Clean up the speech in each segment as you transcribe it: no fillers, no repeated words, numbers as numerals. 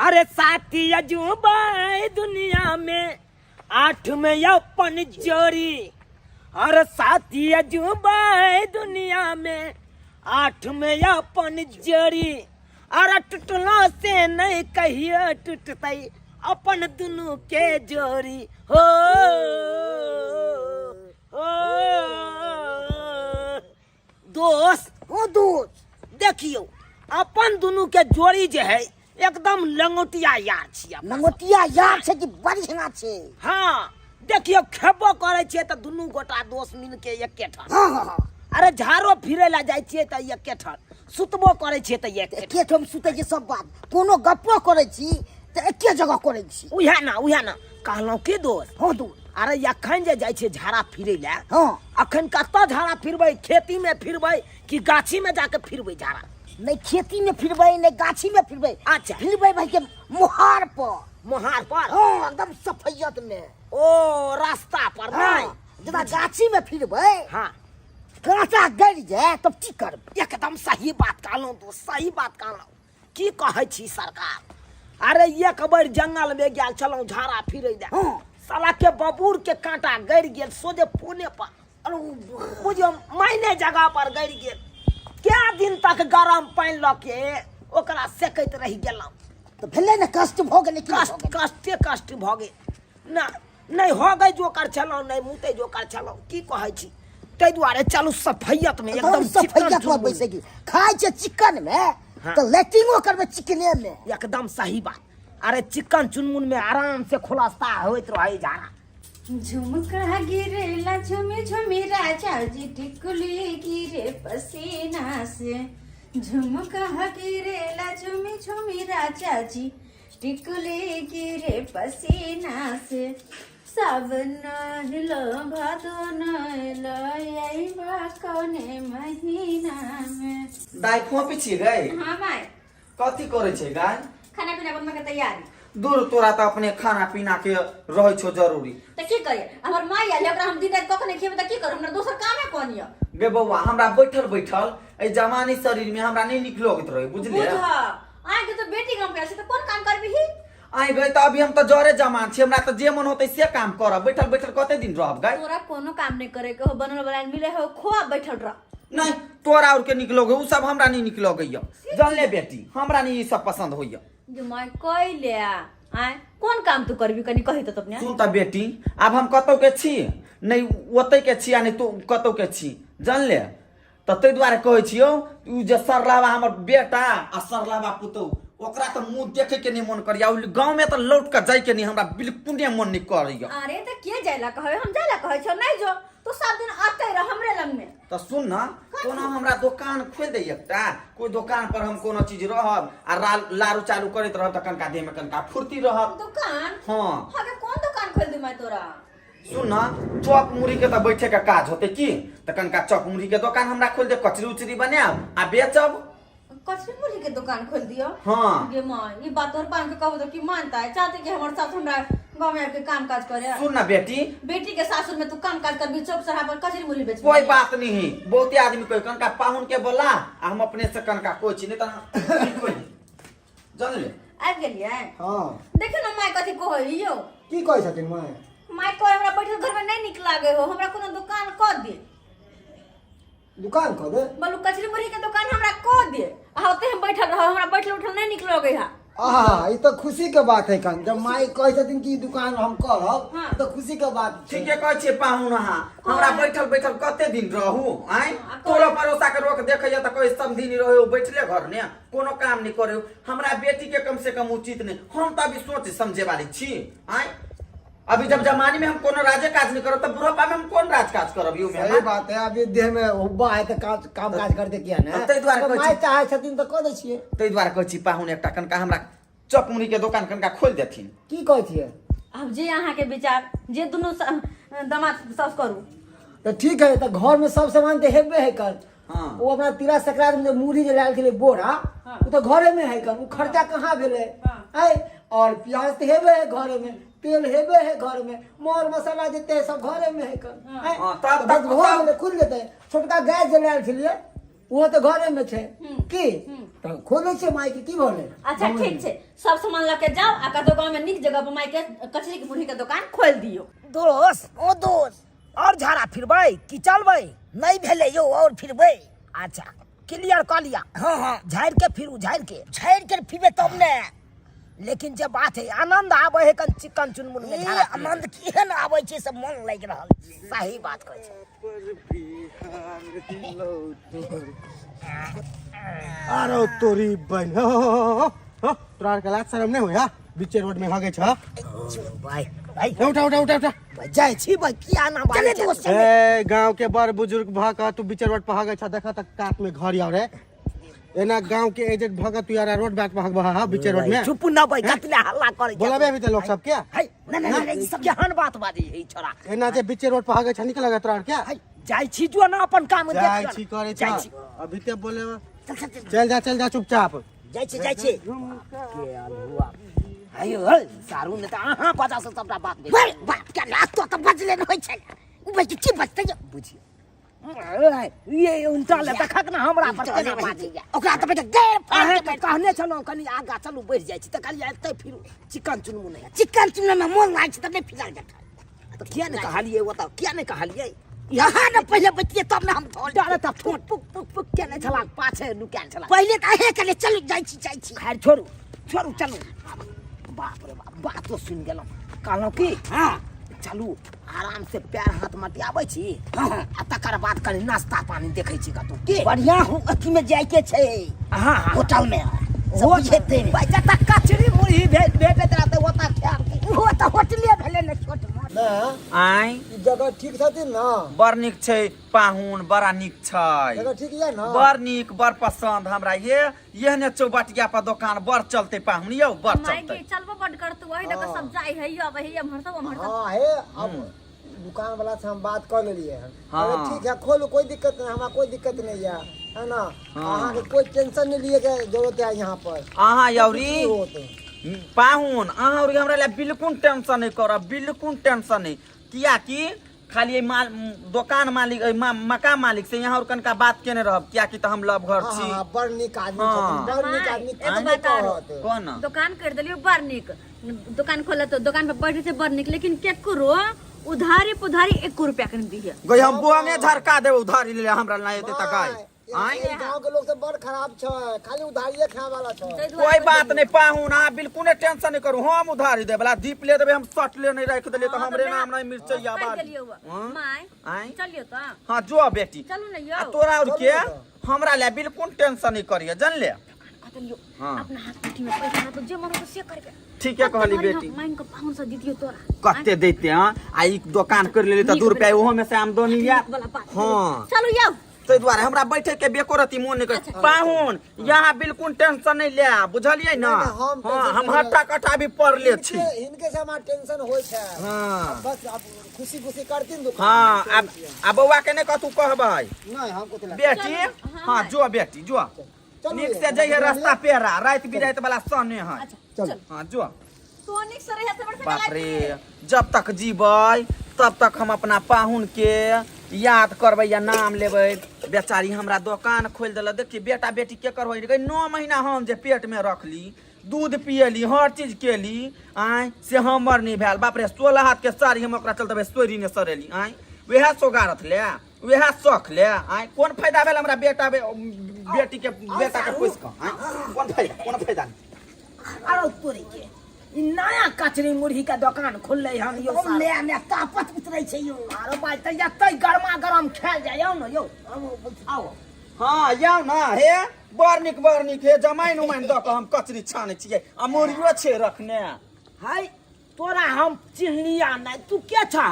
अरे साथी अजूबा है दुनिया में, आठ में अपन जोड़ी। अरे साथी अजूबा है दुनिया में, आठ में अपन जोड़ी। अरे टूटलो से नहीं कहियो टूटतै अपन दुनू के जोड़ी। हो हो दोस्त, ओ दोस्त, देखियौ अपन दुनू के जोड़ी जे है एकदम लंगोटिया यार छियै अपना सब। लंगोटिया यार छै कि बढ़िया छै। हाँ देखियौ, खेबो करै छियै तऽ दुनू गोटा दोस्त मिल के एके ठाम। हाँ हाँ हाँ अरे झाड़ो फिरे ला जाइ छियै तऽ एके ठाम, सुतबो करै छियै तऽ एके ठाम। एके ठाम सुतै छी सब बात, कोनो गप्पो करै छी तऽ एके जगह करै छी। उएह ना, उएह ना कहलहुँ की दोस्त। हाँ दोस्त। अरे अखन जे जाइ छियै झाड़ा फिरै लए, हाँ। अखन कतऽ झाड़ा फिरबै? खेती में फिरबै कि गाछी में जाके फिरबै झाड़ा? नहीं खेती में फिरबै, नहीं गाछी में फिरबै। अच्छा। फिरबै भाई के मोहार पर। मोहार पर? हाँ, एकदम सफैयत में। ओ रास्ता पर? हाँ, नहीं जेना गाछी में फिरबै, हाँ, कांटा गड़ि जाए तब की करबै? एकदम सही बात कहलहुँ दोस्त, सही बात कहलहुँ। की कहै छी सरकार, अरे एक बेर जंगल में गेल छलहुँ झाड़ा फिरै लए, हाँ। साला के बबूर के कांटा गड़ि गेल सोझे पुणे पर। अरे बुझियौ मायने जगह पर गड़ि गेल। क्या दिन तक गरम पानि लऽ के ओकरा सेकैत रहि गेलहुँ। तऽ भेलै ने, कष्ट भऽ गेलै कि नहि? कष्ट भऽ गेलै? कष्टे कष्ट भऽ गेल ना। नहि होगै जोकर छलहुँ, नहि मुतै जोकर छलहुँ। की कहै छी, ताहि दुआरे चलू सफैयत में एकदम एकदम चिकन सफैयत में चुनमुन। बैसै की खाइ छै चिकन में, हाँ। तऽ लैट्रिनो करबै चिकने में। एकदम सही बात। अरे चिकन चुनमुन में आराम से खुलास्ता होइत रहे झाड़ा। झुमका गिरेला झुमी झुमी राजा जी, टिकुली गिरे पसीना से। झुमका गिरेला झुमी झुमी राजा जी, टिकुली गिरे पसीना से। सावन आइलो भादो आइलो, अइबा कौने महीना में। दाइ खोपी छी गै? हाँ माय। कथी करै छै गाय? खाना पीना बनबे के तैयारी। दूर, तोरा तऽ अपने खाना पीना के रहै छौ जरूरी। तऽ की करिए, हमर माय आयल, ओकरा हम दिन राति कखने खिएबै तऽ की करू? हमरा दोसर कामे कोन यऽ? गे बौआ, हमरा बैठल बैठल एहि जवानी शरीर में हमरा नहि नीक लगैत रहे, बुझलियै? बुझ आइ के तो बेटी गाम के छै तऽ कोन काम करबिही? आइ गई तऽ अभी हम तऽ जरे जमान छी, हमरा तऽ जे मन होतै से काम करब। बैठल बैठल कते दिन रहब गाय? तोरा कोनो काम नहीं करे के हो, बनल बनायल मिले हो, खोआ बैठल रह। नहीं, तोरा और के नीक लगे उ सब, हमरा नहीं नीक लगैया, जानले बेटी? हमरा नहीं ई सब पसंद होइया। जे माय कैले आय, कोन काम तू करबी, कनी कही तऽ अपने। सुन तऽ बेटी, आब हम कतौ के छी नहीं, ओतै के छी आ नहीं तू कतौ के छी, जानले? तऽ ताहि दुआरे कहै छियौ, उ जे सरलावा हमर बेटा आ सरलावा पुतहु, ओकरा तऽ मुँह देखैके नहि मन करैया। उ गाँवमे तऽ लौट कऽ जाइके नहि हमरा बिल्कुले मन नहि करैया। अरे तऽ के जाइला कहै? हम जाइला कहै छौ? नहीं जो, तू सब दिन आते रह हमरे लग में। तऽ सुन न, कोनो हमरा दोकान खोलि दे एकटा, कोइ दोकान पर हम कोनो चीज रहब आ लारू चालू करैत रहब तऽ कनका देहमे कनका फुर्ती रहब। दुकान? हाँ। हगे कोन दुकान खोल दी मैं तोरा? सुन न, चॉप मुरही के तऽ बैठे के काज होते की, तऽ कनका चॉप मुरही के दोकान हमरा खोल दे, कचरी उचरी बनायब आ बेचब। कचरी मुरही के दुकान खोल दियो? हाँ। गे माँ, ये बात तोहर पान के कहबो तो की मानता है? चाहते कि हमर सास हमरा गांव में आके काम काज करे। सुन ना बेटी, बेटी के सासुर में तू काम काज करबी, चौक चौराहा पर कचरी मुरही बेचबी? कोई बात नहीं, बहुते आदमी कोई कनका पाहुन के बोला आ हम अपने से कनका कोई छी नहीं तऽ जानले। आबि गेलियै? हाँ। देखियौ ने माय कथी कहै यौ। की कहै छथिन माय? माय कहै हमरा बैठल घर में नहीं नीक लागे हो, हमरा कोनो दुकान कऽ दे। दुकान कऽ दे? बोलू कचरी मुरही के दुकान हमरा कऽ दे आ ओते हम बैठल रहब, हमरा बैठल उठल नहीं नीक लगे है। आहा, ई तऽ खुशी के बात है कन, जब माय कहै छथिन कि ई दुकान हम करब हाँ। तऽ खुशी के बात छै। ठीके कहै छियै पाहुन अहाँ, हमरा बैठल बैठल कते दिन रहू आँय? टोलो पड़ोसा के रोक देखैया तऽ कहै समधी नहीं रहे बैठले घर ने, कोनो काम नहीं करे। हमरा बेटी के कम से कम उचित नहीं, हम तऽ अभी सोच समझे वाली छी आँय। अभी जब जमानी में हम कोनो राजे काज नहीं करब तऽ बुढ़ापा में हम कोन राज काज करब यौ सही मेहमान? बात है, अभी देह में हुब्बा है तऽ काज काम काज करते किया ने? ताहि दुआरे तऽ कहै माय छी। चाहै छथिन तऽ कऽ दै छियै। ताहि दुआरे कहै छी पाहुन, एकटा कनका हमरा चप मुरही के दोकान कनका खोलि देथिन। की कहै छियै? आब जे अहाँके विचार, जे दुनू दामाद सास करू। तऽ ठीक है, तऽ घर में सब सामान तऽ हेबे है कर। हाँ। ओ अपना तिला संक्रांति में जे मुरही जे लायल छलै बोरा, हाँ। ओ तऽ घरे में है कर, ओ खर्चा कहाँ भेलै? हाँ। आय, और प्याज तऽ हेबे है घरे में, तेल हेबे है घर में, मर मसाला जते है सब घरे में है कर। हाँ। आय, हाँ, तब- तऽ बस तब- भऽ गेलै, खुलि जेतै। छोटका गैस जे लायल छलियै ओहो तऽ घरे में छै की? तऽ खोलै छियै माइके की भऽ गेलै? अच्छा ठीक छै, सब सामान लऽ के जाओ आ कतौ गाँव में नीक जगह पर माई के कचरी के मुरही के दुकान खोल दियौ। दोस्त, ओ दोस्त, और झाड़ा फिरबै कि चलबै? नहि भेलै यौ, और फिरबै। अच्छा क्लियर कऽ लिअ। हँ हँ। झाड़ि के फिरू, झाड़ि के। झाड़ि के फिरबै तब ने। लेकिन जे बात है, आनंद आबै है कन चिकन चुनमुन में ई झाड़ा फिरबै। आनंद केहन आबै छै से मन लागि रहल छै। सही बात कहै छै। अरे तोरी बहन हो, हो, हो, हो, हो, तोरा आरके लाज शरम नहि होया बीचे रोड में हगे छ? भाई भाई, उठा उठा उठा उठा। जाइ छी भाई, किया ना बाजै चले छै? दोस्त, चले। ए गांव के बड़ बुजुर्ग भ के तू बीचे रोड पर हगे छ, देखा त कात में घर आव रे। एना गांव के एजेंट भ के तू यार रोड बाट पर हगबा हा बीचे रोड में? चुप न भाई, कतले हल्ला करै छै? बोलाबे अभी त लोग सब के। है नहीं नहीं नहीं, ई सब केहन बात बाजै है ई छोरा? एना जे बीचे रोड पर हगे छ, निकल लगे तोरा आर के? है, जाइ छी जो ना अपन काम जाइ देख छी करे छ। जाइ छी। अभी ते बोले चल चल चल। चल जा, चल जा चुपचाप। जाइ छी, जाइ छी। के अलहुआ आयो है सारू ने त अहाँ बजा से सबटा बात भेल। बड़ बाप के लात तो बजले नहि होइ छै। उ बज की बजतै यौ? बुझियो ये उनटा ले देखक ना हमरा पर केना बाजैया। ओकरा तऽ बेटा गैर फाड़ अहें के के कहने छलहुँ कनि आगाँ चलू, बढ़ि जाइ छी तऽ कहलियै एतै फिर चिकन चुनमुन है। चिकन चुनमुन में मोन लागै छै तऽ नहि फिरल जेतै। तऽ किया नहि कहलियै ओतऽ, किया नहि कहलियै? यहाँ ने पहिले बैठिए तब ने हम धोल। डरे तऽ फुक फुक फुक फुक केने छला, पाछे नुकायल छला। पहिले तऽ अहें कहलियै चलू जाइ छी, जाइ छी। खैर छोड़ू छोड़ू, चलू। बाप रे बाप, बातो सुनि गेलहुँ। कहलहुँ की, हँ चलू आराम से पैर हाथ मटियाबै छी आ तकर बाद कनि नाश्ता पानी देखै छी कतौ की। बढ़िया हूँ, अथी में जाइके छै। हाँ हाँ। होटल में सब बुझेतै। भाई जतऽ कचरी मुरही भेटैत रहतै ओतऽ खायब। ओहो तऽ होटले भेलै ने छोट मोट। ना। आँय? ई जगह ठीक छथिन ना? बड़ नीक छै पाहुन, बड़ा नीक छै। जगह ठीक यऽ ना? बड़ नीक, बड़ पसंद हमरा। ये एहने चौबटिया पर दोकान बड़ चलते पाहुन यौ, बड़ माय चलते। गे, चलबो बड करतौ, वही देख सब जाय है यो, आबै है एम्हर सब ओम्हर सब। हाँ हे, अब दुकान वाला से हम बात कर लेलिए हन। हाँ। अगर ठीक है खोलू, कोई दिक्कत नहीं, हमरा कोई दिक्कत नहीं है, है ना? हाँ। अहाँ के कोई टेंशन नहीं लिए के जरूरत है यहाँ पर। अहाँ यौरी हो तो पाहुन, अहाँ और हमरा ला बिल्कुल टेंशन नहीं करब, बिल्कुल टेंशन नहीं। कियाकि खाली एहि माल दोकान मालिक एहि मकान मालिक से यहाँ और कनका बात केने रहब, कियाकि तऽ हम लव घर हाँ, छी। हाँ, बड़ नीक आदमी हाँ। छथिन, बड़ नीक माय, आदमी। एगो की बात आरो। कहत? कोन? दोकान कर देलियो बड़ नीक, दोकान खोले तो दोकान पर बैठे छै बड़ नीक, लेकिन केकरो उधारी पुधारी 1 रुपया के नहीं दिहे। गई हम बुआ ने झरका देब उधारी ले हमरा ना एते तक आय। माय, आँय? ई गांव के लोग सब बड़ खराब छै, खाली उधारिये खाय वाला छै। ताहि दुआरे कोई बात नहीं पाहुन, अहाँ बिल्कुल नहीं टेंशन नहीं करू, हम उधारी देब ला दीप ले देबै, हम शर्ट ले नहीं राखि देलियै तऽ हाँ, हमरे तऽ नाम नहीं मिर्चैया कहि बारी। देलियौ। हाँ? माय, आँय? चलियौ तऽ। हाँ जो बेटी। चलू ने आ यौ। तोरा और चलू के ने तऽ। हमरा ले बिल्कुल टेंशन नहीं करिए, जानले? कह देलियौ। हाँ। अपना हाथ मुट्ठी में पैसा रहतौ, जे मन होतौ से करबे। ठीके कते कहली घड़ी बेटी। हम मांगि कऽ पाहुन से दितियौ तोरा। कते देते हैं आ ई दोकान कर लेली तऽ नीक 2 रुपया ओहो में से आमदनी नीक आयत। वाला बात। हाँ। चलू यौ। ताहि दुआरे हमरा बैठे के बेको रति मोन नहीं करे पाहुन, यहाँ बिल्कुल टेंशन नहीं ले, बुझलियै ना? नहीं, नहीं, हम हाँ, टेंशन हम नहीं हट्टा कट्टा भी पढ़ ले छी। हिनके से हमार टेंशन होय छै। हाँ। बस अब खुशी खुशी करथिन दुकान। हाँ, अब बौआ के नहीं कतू कहबै। नहीं, हम कथी बेटी, चलू, हाँ, हाँ, जो बेटी, जो। चलू नीक ये, से जइहे, रास्ता पेरा राति बिराति वाला सने है। अच्छा, चलू। चल। हाँ जो। तो नीक से रहिहे, से बड़ बाप रे, जब तक जीबै तब तक हम अपना पाहुन के याद करबै या नाम लेबै। बेचारी हमरा दोकान खोलि देलक। देखिए बेटा बेटी केकर होइ गई, 9 महीना हम जे पेट में रखली, दूध पियली, हर चीज केली, आँय से हमर नहीं भेल। बाप रे, 16 हाथ के साड़ी हम ओकरा चलते सोरी ने सरेली, आँय वएह सोगारत ले, वएह शौख ले, आँय कोन फायदा भेल हमरा बेटा बेटी के बेटा के पोसि कऽ, आँय कोन फायदा, कोन फायदा नहीं। अरे तोरी के ई नया कचरी मुरही के दोकान खुललै हन यौ। हम नया नया तापत उतरै छै यौ। अरे भाई तऽ एतै गरमा गरम खायल जाय आउ ने यौ, आउ। हाँ आउ ना हे, बड़ नीक बड़ नीक हे, जमाइन उमाइन दऽ कऽ हम कचरी छानै छियै आ मुरहियो छै रखने। है तोरा हम चिन्हलिया नहि, तू के छह?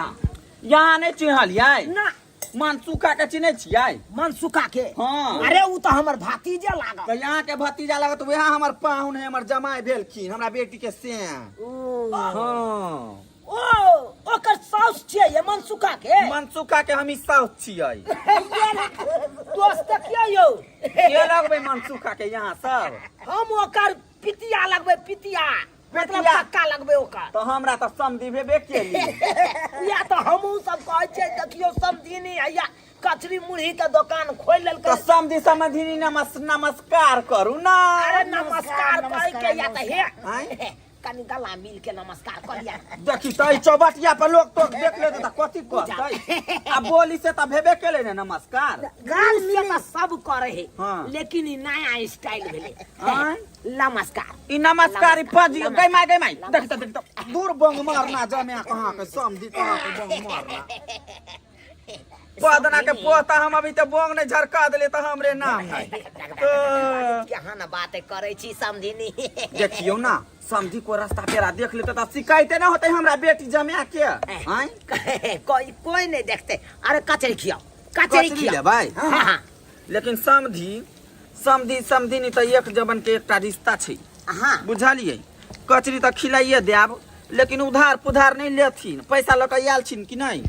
यहाँ नहि चिन्हलियै? ना। मनसुखा के चिन्है छियै? मनसुखा के? हाँ। अरे उ तऽ हमर भातीजे लागल। तऽ यहाँ के भतीजा लागत, वएह हमर पाहुन है, हमर जमाई भेलखिन, हमरा बेटी के से। हाँ। ओ ओकर साउस छियै ये मनसुखा के? मनसुखा के हम ई साउस छियै। दोस्त देखियौ यौ। के लगबै मनसुखा के यहाँ सब? हम ओकर पितिया लगबै, पितिया। मतलब पितिया। पक्का लगबै ओकर। तऽ हमरा तऽ समधि भेबे केली। या तऽ हमहूँ सब कहै छियै देखियौ समधिनी हैया कचरी मुरही के दोकान खोल लेलकै। तऽ समधि समधिनी नमस्कार करू ना। अरे नमस्कार कह के या तऽ हे आँय? कनी गला मिल के नमस्कार करिया। देखी तऽ ई चौबटिया पर लोग तो देख लेते तऽ कथी कहतै? आ बोली से तऽ भेबे केलै ने नमस्कार। गाल से तऽ सब करे है। हाँ। लेकिन ई नया स्टाइल भेलै। आँय? नमस्कार। ई नमस्कार ई पाजी गै माय गै माय, देख तऽ देख तऽ दूर बंग मारना जमे कहाँ के समधि कहाँ के बंग मारना। पदना के पोता हम अभी तऽ बंग नहीं झरका देले तऽ हमरे नाम नहीं। तऽ केहन बात करै छी समधिनी। देखियौ ना समधि को रास्ता पेरा देख लेते तऽ शिकायते ना होते हमरा बेटी जमा के। आँय? कोई कोई नहीं देखते। अरे कचरी खियाओ, कचरी कचरी खियाओ। लेबै? हाँ, हाँ। लेकिन समधि समधि समधिनी तऽ एक जबन के एकटा रिश्ता छै। हाँ। बुझलियै? कचरी तऽ खिलाइए देब, लेकिन उधार पुधार नहीं लेथिन, पैसा लऽ कऽ आयल छिन कि नहीं?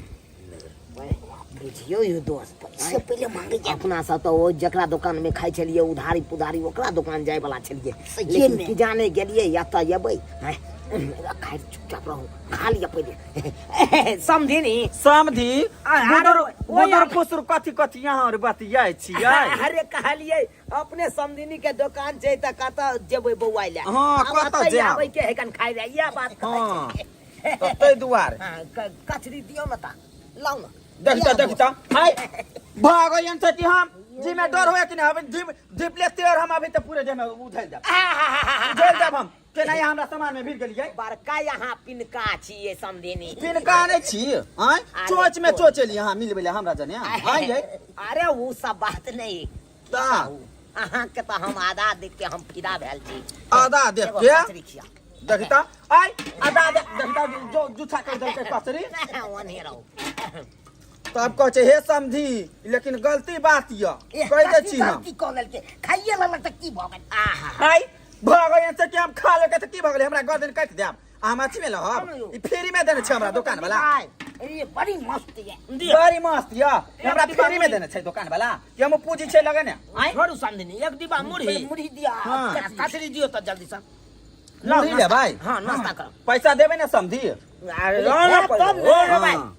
बुझियौ यौ दोस्त, पैसे पहिले मांगे छै। अपना सब तऽ ओ जकरा दोकान में खाइ छलियै उधारी पुधारी ओकरा दोकान जाय वाला छलियै, सहिए लेकिन में। की जाने गेलियै एतऽ एबै। हैं, खाइ चुपचाप रहू, खा लिअ पहिले। समधिनी। समधि, अरे, गुदुर ओए, गुदुर अरे। फुसुर कथी कथी यहाँ आर बतियाइ छियै? अरे कहलियै अपने समधिनी के दोकान छै तऽ कतऽ जेबै बौआइ लए? हाँ, आब कतऽ एतै जायब? आबै के है कन खाइ लए, इएह बात कहै हाँ, छै। तऽ ताहि दुआरे। हाँ, कचरी दियौ ने तऽ लाउ ने। देखता देखता हाय भागो से कि हम जी में डर होए कि नहीं? अभी जीप जीपले तेर हम अभी तो पूरे देह में उधल जाब, उधल जाब हम। केना यहाँ हमरा सामान में भीड़ गेलियै? बड़का यहाँ पिनका छियै समधिनी। पिनका नहीं छी। आँय? अरे चोच में तो- चोच एली यहाँ मिलबै ले हमरा जने। आँय यै? अरे उ सब बात नहीं। ता। अहाँ के तऽ हम आधा देख के हम फिदा भेल छी। आधा देख एगो के? कचरी खिया। देखता आय आधा देख देखता जो जूठा कर देलकै कचरी। ओने रहू। तब कहै छै हे समधी, लेकिन गलती बात य कहि दै छी हम। की कह देलकै? खाइए लेलक तऽ की भऽ गेल? आहा। आय भऽ गेल से कि हम खा लेलकै तऽ की भऽ गेलै? हमरा गर्दन काटि देब आ हम अथी में रहब? ई फ्री में देने छै हमरा दोकान वाला। ए बड़ी मस्त ये। बड़ी मस्त य, हमरा फ्री में देने छै दोकान वाला। कि हम पूंजी छै लगने? आय छोड़ू समधिनी, एक डिब्बा मुरही। मुरही दिया। हाँ। कचरी दियौ तऽ जल्दी से। मुरही लेबै? हाँ, नाश्ता करब। पैसा देबै ने समधी? अरे तब ने। हाँ,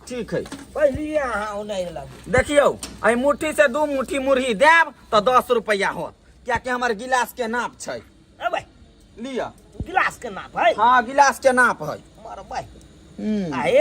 ठीक है। पहले अहाँ ओनाहि लागू। देखियौ, एहि मुट्ठी से 2 मुट्ठी मुरही देब तऽ 10 रुपैआ होत, कियाकि हमर गिलास के नाप छै। अबै। लिअ। गिलास के नाप है? हाँ, गिलास के नाप है। मरबै। हम्म। आहे,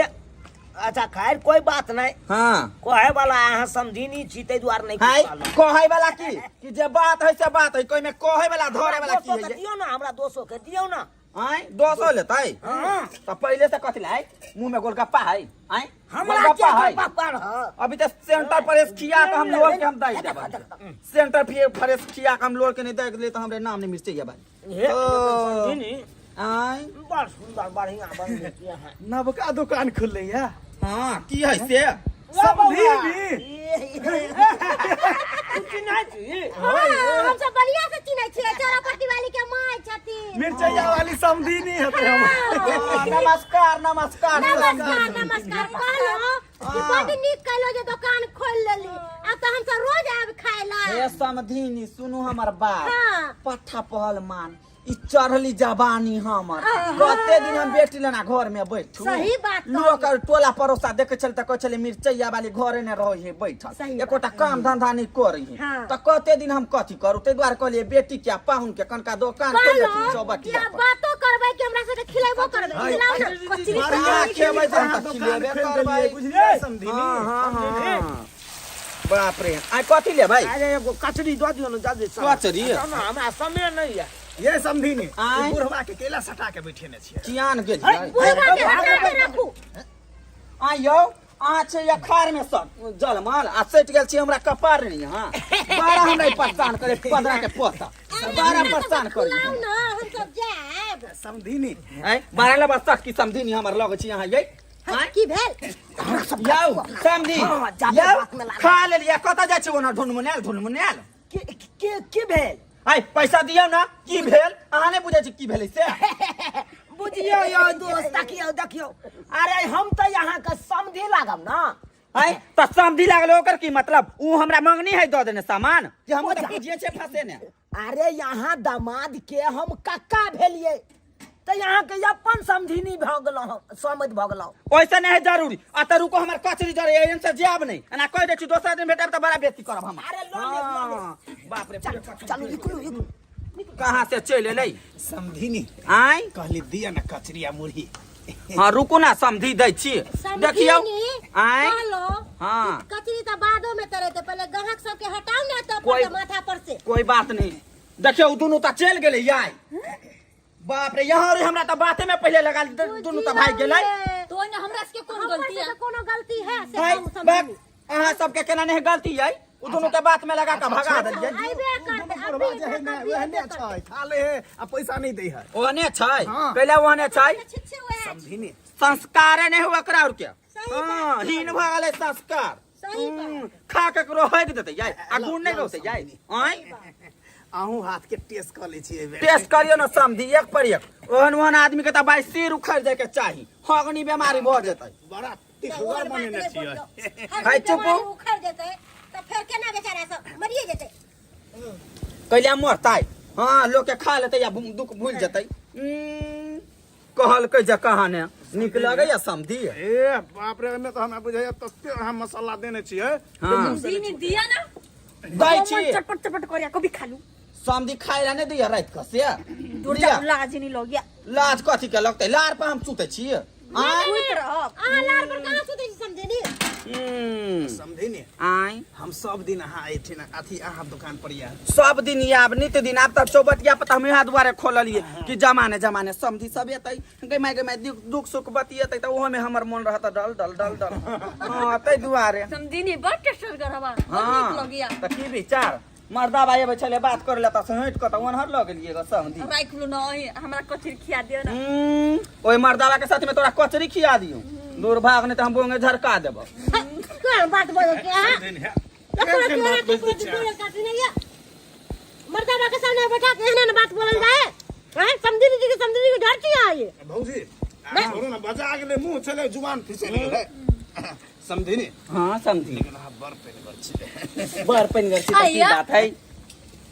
अच्छा खैर कोई बात नहीं। हाँ। कहे वाला अहाँ समझिनी छी ताहि दुआरे नहीं है, कुछ कहलहुँ। कहे वाला की कि जे बात है से बात है, कोई में कहे वाला धरे वाला की हमरा दोसो के है? दियौ ना, हमरा दोसो के दियौ ना। आँय, दोसो लेतै? हाँ। तऽ पहिले से कथी लाय मुंह में गोलगप्पा है? आँय, हमरा गोलगप्पा के है? गोलगप्पा रह? अभी तऽ सेंटर पर खिया के हम लोल के हम दै देबै। सेंटर फ्रेश खिया के हम लोल के नहीं दै देलियै तऽ हमरे नाम नहीं मिर्चैया भाई। हे, ओ। समझिनी। आँय। बड़ सुंदर बढ़िया बनबै छी अहाँ। नवका दुकान खुललै या। हाँ, की है से? समधिनी। तू चिन्है छी? हाँ, हम सब बढ़िया से चिन्है छियै, चौरापट्टी वाली के माय छथिन। मिर्चैया वाली समधिनी हेतै हम। हाँ, नमस्कार, नमस्कार। नमस्कार, नमस्कार। कहलहुँ कि बड नीक कहलहुँ जे दोकान खोलि लेली, आब तऽ हमसब रोज आयब खाय ला। हे समधिनी, सुनू हमर बात। हाँ। पट्ठा पहलमान ई चढ़ली जवानी हमर, कते दिन हम बेटी लेना घर में बैठू? सही बात कहलियै। लोक और टोला पड़ोसा देखे छल तऽ कहै छलै मिर्चैया वाली घरे ने रहै है बैठल, सही बात। एकोटा काम धंधा नहीं करै है। हाँ। तऽ कते दिन हम कथी करू? ताहि दुआरे कहलियै बेटी के आ पाहुन के कनका दोकान खोलि देथिन कहलहुँ कि चौबटिया आब पर। बातो करबै कि हमरा सबके खिलेबो करबै? खिलाउ ने कचरी। बढ़िया खेबै तऽ हम तऽ दुकान खिलेबे खोलि करबै। देलियै, बुझलियै समधिनी? हाँ, हाँ, हाँ। बाप रे, आइ कथी लेबै? अरे एगो कचरी दऽ दियौ ने जल्दी से। कचरी? अच्छा ने, हमरा समय नहीं है। ये समधिनी, आँय? ई बुढ़वा के केला सटा के बैठेने छियै? कियान गेलियै? बुढ़वा के हटा के राखू। आइ यौ, अहाँ छै अखाड़ में सब जलमल आ सटि गेल छी हमरा कपार नहीं। यहाँ बड़ा हमरा ई परेशान करे 15 के पोता, बड़ा परेशान करे। खिलाउ ने, हम सब जायब। समधिनी। आँय, बारह लबा सट की समधिनी हमर लगै छी अहाँ यै? हँ, की भेल? यौ समधी, हाँ, जाबे यौ बात में लागल। खा लेलियै, कतऽ जाइ छी ओना ढुनमुनायल ढुनमुनायल? के के की भेल? आइ पैसा दियौ ना। की भेल? अहाँ नहि बुझै छी की भेलै से? बुझियौ यौ दोस्त, देखियौ देखियौ, अरे हम तऽ अहाँके समधि लागब ना। आइ तऽ समधि लागल ओकर की मतलब? उ हमरा मंगनी है दऽ देने सामान कि हम तऽ पूजिए छै फंसे ने। अरे यहाँ दामाद के हम कक्का भेलियै। तऽ अहाँके अपन समधिनी भऽ गेलहुँ हम, समधि भऽ गेलहुँ। ओइसे नहीं है जरूरी। आ त रुको, हमर कचरी जरे एहन से जायब नहीं, एना कह दै छी दोसर दिन भेटब त बड़ा बेइज्जती करब हम। अरे लऽ लेब, लऽ लेब। हाँ, बाप रे, पूरे कचरी चलू, निकलू निकलू। कहाँ से चलि एलै? समधिनी। आँय? कहली दिया ना कचरी आ मुरही। हाँ रुकू ना, समधी दै छी। देखियौ। आँय? कहलो। हाँ। कचरी तऽ बादो में तरेते, पहले ग्राहक सबके हटाउ ने तब माथा पर से। कोई बात नहीं। देखियौ उ दुनू तऽ चलि गेलै याय। बाप रे, यहाँ रे हमरा तऽ बाते में पहिले लगा दुनू तऽ भागि गेलै। तो ओहिमे हमरा सबके कोन गलती है? कोनो गलती है से भाई, कहू समझी। बाप, अहाँ सबके केना नहीं गलती है? उ दुनू के बात में लगा के भगा देलियै। आइबे करते, दुनू बुढ़वा जे है ने ओहने छै, खा ले है आ पैसा नहीं दै है। ओहने छै। हाँ। कैला ओहने छै? समधिनी। संस्कारे नहीं हुआ एकरा और के। हाँ, हीन भऽ गेलै संस्कार। खा के ककरो हगि देतै याय, आ गुण नहीं रहतै याय। आँय? अहूँ हाथ के टेस्ट कऽ लै छी एहि बेर। टेस्ट करियौ ने समधी, एक पर एक। ओहन ओहन आदमी के तऽ भाई सिर उखड़ि जाय के चाही, हगनी बेमारी भऽ जेतै। बड़ा तिखगर बनेने छियै। भाई, चुप हो। उखड़ जेतै तऽ फेर केना बेचारा सब मरिए जेतै। कैला मरतै? हाँ, लोक के खा लेतै या दुख भूलि जेतै। कहलकै जे कहाँ ने नीक लगैया समधी। ए बाप रे, ओहिमे तऽ हमरा बुझाइया तते अहाँ मसाला देने छियै। हाँ। समधी दिया ना। दै छी। मन चटपट चटपट करिया, कभी खालू। समधी खाय ला नहि दैया राति कऽ से। दूर दिया। जा, लाज नहीं लगिया। लाज कथी के लगतै? लार पर हम सुतै छी। आँय? सुति रहब। अहाँ लार पर कहाँ सुतै छी समधिनी? समधिनी। आँय? हम सब दिन अहाँ एठिन अथी अहाँ दुकान पर आयब। सब दिन आयब, नित दिन आब। तब चौबटिया पर तऽ हम इएह दुआरे खोललियै कि जमाने जमाने समधी सब एतै, गै माय गै माय, दुख सुख बतियेतै, तऽ ओहोमे हमर मोन रहत डल डल डल डल। हाँ, ताहि दुआरे। समधिनी बड़ टेस्टर करबा, बड़ हाँ, नीक लगिया। तऽ की विचार? मर्दाबा एबै छलै बात करै लए तऽ से हटि कऽ तऽ ओनहर लऽ गेलियै गऽ समधी। राखि लू न, अहीं हमरा कचरी खिया दियौ ने। ओहि मर्दाबा के साथ में तोरा कचरी खिया दियौ। दुर्भाग नहीं तऽ हम बोंगे झरका देबो। केहन बात बजै छी अहाँ? समधिनी, हे। एको केहन रत्ती बात ओना बजै ककरो छी बोलल काटि नहि यऽ। मर्दाबा के सामने बैठा के एहन एहन बात बोलल जाए? हैं? समधिनी जी के, समधिनी के डर छी अहाँ ये? भौजी, आ छोड़ू ने, बजा गेलै मुँह छलै, जुबान फिसलि गेलै। समधिनी। हाँ समधी। लेकिन अहाँ बड़ पेनगर छी। बड़ पेनगर छी तऽ की आइया। बात है?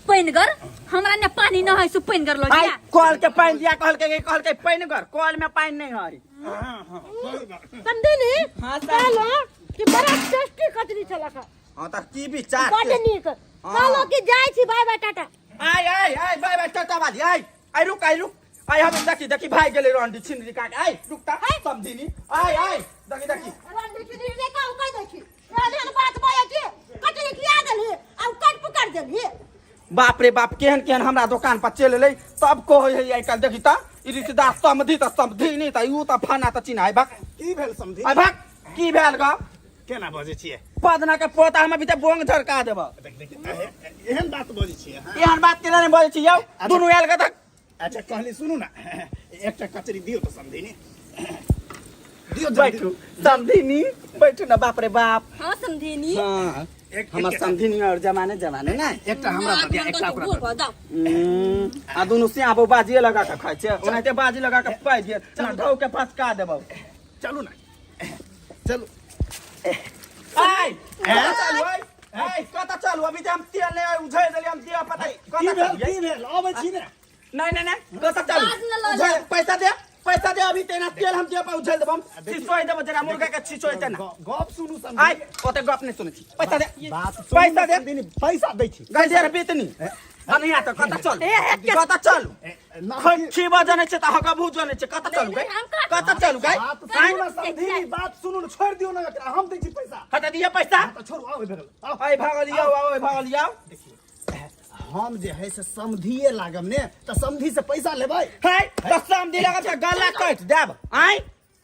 पैनगर? हमरा ने पानी न है सो पैनगर लग आइ गया। कल के पानि दिया, कहलकै कहलकै पैनगर, कल में पानि नहीं है। हाँ, हाँ, सही बात। समधिनी। हाँ, समधी। कहलो कि बड़ा टेस्टी कचरी छलक। हाँ तऽ की विचार? बड नीक। कहलो कि जाइ छी, बाय बाय टाटा। आइ आइ आइ, बाय बाय टाटा वाली। आइ आइ रुक, आइ रुक, आइ हम देखी देखी भाई गेलै रंडी छिनरी काट। आइ रुक ता समधिनी, आइ आइ देखी देखी। रंडी छिनरी रे का उकाई देखी। एहन एहन बात बजै छी, कचरी खिया देलही आ कट पुकर देलही। बाप रे बाप, केहन केहन हमरा दोकान पर चलि एलै। सब कहै है आइ काल्हि, देखी तऽ ई रिश्तेदार समधि तऽ समधिनी तऽ you तऽ फना तऽ चिन्ह। आइ भाग। की भेल समधि? आइ भाग, की भेल ग? केना बजै छियै? पदना के पोता, हम अभी तऽ बोंग झरका देब। देख देख, एहन बात बजै छियै अहाँ? एहन बात केना नहि बजै छी यौ, दुनू आयल के तऽ। अच्छा कहली सुनू ने, एकटा कचरी दियौ तऽ समधिनी, दियौ जल्दी। बैठू समधिनी, बैठू ना। बाप रे बाप। हाँ समधिनी। हाँ, हमर समधिनी और जमाने जमाने ने। एकटा हमरा दऽ दिअ, एकटा ओकरा दऽ दिअ। आ दुनू सियाबो बाजिए लगा के खाइ छै, ओनाहिते बाजी लगा के पाइ दिए ना ढौ के फसका देबौ। चलू ने, चलू। आइ कतऽ चलू? आइ आइ कतऽ चलू? अभी तऽ हम तेल नहि उझै देलियै, हम दिअ पता की कतऽ भेल? चलियै? की भेल? अबै छी ने। नहीं नहीं नहीं, कतऽ चलू? बाज न लऽ उझै जाउ। पैसा दे, पैसा दे। अभी तेना तेल हम दिअ पर उझै देबौ, हम छिचोइ देबौ जरा मुर्गा के छिचोइ तेना। गप सुनू समझी। आइ ओते गप नहि सुनै छी। पैसा दे, बात सुनू पैसा दे। समधिनी, पैसा दै छी। गई देर बेतनी अनहिया तऽ कतऽ चलू? कतऽ चलू? खीबा जनै छै तऽ हकबू जनै छै। कतऽ चलू गई? कतऽ चलू गई? बात सुनू ने समधिनी, बात सुनू ने, छोड़ि दियौ ने एकरा, हम दै छी पैसा। हँ तऽ दिअ पैसा। तऽ छोड़ू, आउ भगल, आउ। आइ भागल यौ, आउ आइ भागल यौ। देखियौ, हम जे है से समधिए लागब ने तऽ समधि से पैसा लेबै। है तऽ समधि लागब तऽ गला काटि देब। आँय,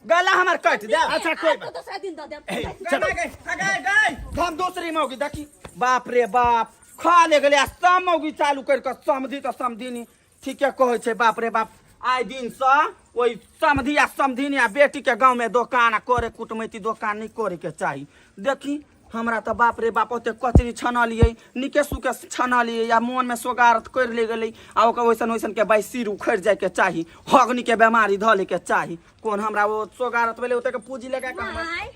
गला हमर काटि देब। अच्छा कोई बात तो दूसरा दिन दऽ देब। चलो गई गई गई, हम दूसरी मौगी देखी। बाप रे बाप, खा ले गेलै आ सब मौगी चालू करि कऽ समधि तऽ समधिनी ठीके कहै छै। बाप रे बाप, आइ दिनसँ ओहि समधि आ समधिनी आ बेटीके गाँवमे दोकान आ करे कुटमैती दोकान नहि करैके चाही। देखी हमरा तऽ बाप रे बाप, ओते कचरी छनलियै, नीके सुके छनलियै आ मोनमे सोगारत करि ले गेलै आ ओकर ओइसन ओइसन के बाइ सिर उखड़ि जाइके चाही, हगनीके बेमारी धऽ लैके चाही। कोन हमरा ओ सोगारत भेलै ओतेक पूँजी लगा कऽ हमरा माय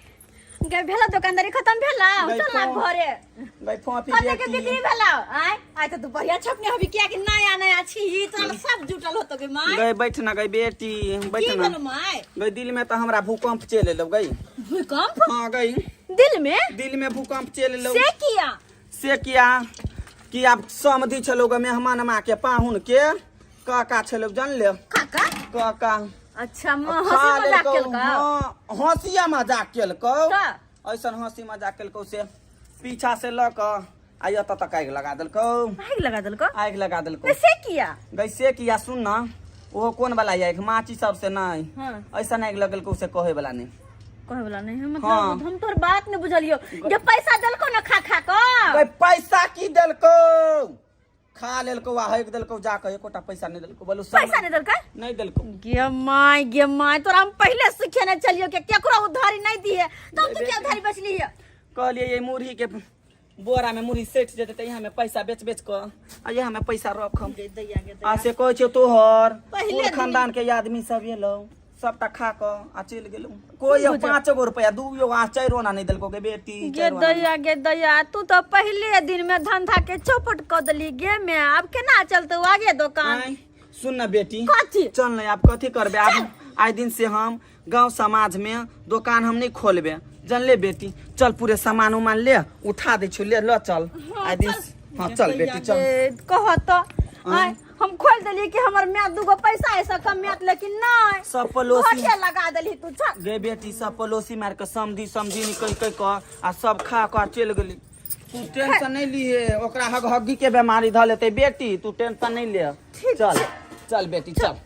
के भेला दुकानदारी खत्म भेला गई चल ना फोन। घरे गई फोफी कते के बेटी बिक्री भेला आय आय त तू बढ़िया छपने हबी किया कि नया नया छी तोरा सब जुटल होतो के माय गई बैठ ना गई बेटी बैठ की ना भेलो माय गई दिल में तो हमरा भूकंप चल एलो गई भूकंप हाँ गई दिल में दिल में भूकंप चल एलो से किया से किया कि आब समधि छलो ग मेहमान मा के पाहुन के काका छलो जान ले काका काका अच्छा म खा हंसी मजाक लेलकौ, केलका हाँ, हंसिया मजाक केलकौ का? ऐसन हंसी मजाक केलकौ से पीछा से लऽ कऽ आ एतऽ तक आगि लगा देलकौ आगि लगा देलको आगि लगा देलकौ से किया गई से किया सुन ना ओहो कोन वाला आगि माची सब से नहीं हाँ। ऐसन आगि लगेलकौ से कहे वाला नहीं कहे वाला नहीं है मतलब हाँ। हम तोर बात नहीं बुझलियो जे पैसा देलको ना खा खा क गई पैसा की देलकौ खा लेलकौ आ हकि देलकौ जाके एकोटा पैसा नहीं देलकौ बोलू सब पैसा नहीं देलकै नहीं देलकौ गे my गे my तोरा हम पहले सिखेने चलियो के केकरो उधारी नहीं दिए तब तू क्या उधारी बचली है कहलिए ये मुरही के बोरा में मुरही सटि जेतै तऽ यहाँ में पैसा बेच बेच कऽ आ यहाँ में पैसा रखम आ से कहै छियौ तोहर पहिले कुल खानदान के आदमी सब एलौ सबटा खा कऽ आ चलि गेलौ कोई पाँच गो रुपया दू गो आ चारि आना नहि देलकौ गे बेटी गे चारि आना दैया गे दैया तू तो पहले दिन में धंधा के चौपट कर देली गे में अब केना चलते आगे दुकान आँय, सुन ना बेटी कथी? चल ना आब कथी करबे आब आइ दिन से हम गांव समाज में दोकान हम नहीं खोलबे जानले बेटी चल पूरे सामान उमान ले उठा दै छियौ ले ल चल आइ दिन हाँ चल बेटी चल ए, कह तो आय हम खोल देली कि हमर माय दूगो पैसा ऐसा कमात लेकिन नहीं सब पड़ोसी- घाटे लगा देली तू चल गे बेटी सब पड़ोसी मार के समधी समधी कह कह कह आ सब खा कह चलि गेली तू टेंशन नहीं लिए ओकरा हग हग्गी के बीमारी धऽ लेतै बेटी तू टेंशन नहीं ले चल चल बेटी चल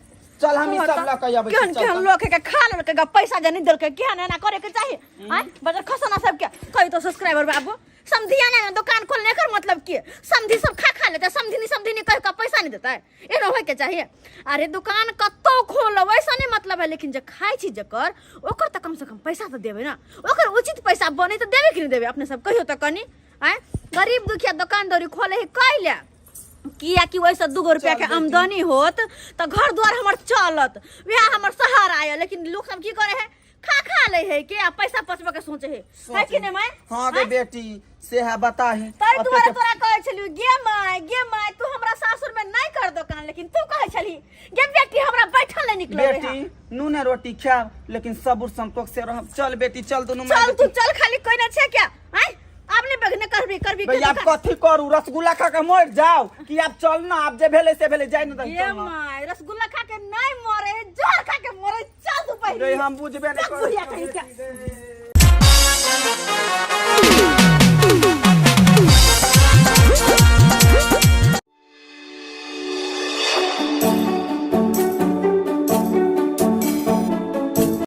चल हम ई सब लऽ के अबै छी, केहन चल, केहन चल। लोग के खा लेलकै ग पैसा जे नहीं देलकै केहन एना करे के चाही आय बजर खसना सबके कहि तो सब्सक्राइबर बाबू समधिया ने दुकान खोलने एकर मतलब की समधी सब खा खा लेते समधिनी समधिनी कह के पैसा नहीं देता है एना होय के चाहिए अरे दुकान कतौ खोलो वैसा नहीं मतलब है लेकिन जे खाइ छी जकर ओकर तऽ कम से कम पैसा तऽ देबै ना ओकर उचित पैसा बने तऽ देबै कि नहीं देबै अपने सब कहियो तऽ कनी आय गरीब दुखिया दुकान दौरी खोले है कैले किया कि ओहिसँ दूगो रुपया के आमदनी होत तऽ घर द्वार हमर चलत वएह हमर सहारा यऽ लेकिन लोक सब की करे है खा खा ले है के आ पैसा बचबे के सोचे है है कि नहीं माय हाँ गे बेटी से है बता है ताहि दुआरे तोरा कहै छलियौ गे माय गे माय तू हमरा सासुर में नहीं कर दोकान लेकिन तू कहै छली गे बेटी हमरा बैठल नहीं निकल बेटी नूने रोटी खायब लेकिन सबुर संतोष से रहब चल बेटी चल दुनू माय चल तू बेटी। चल खाली कोई ना छे क्या आय आब नहीं बगने करबी करबी भैया आप कथी करू रसगुल्ला खा के मर जाओ कि आप चल ना आप जे भेले से भेले जाय ना ये चल ना। My rasgulla खा के नहीं मरे जोर खा के मरे चल तू पहले रे हम बुझबे नहीं चल बुढ़िया कहीं के। करब।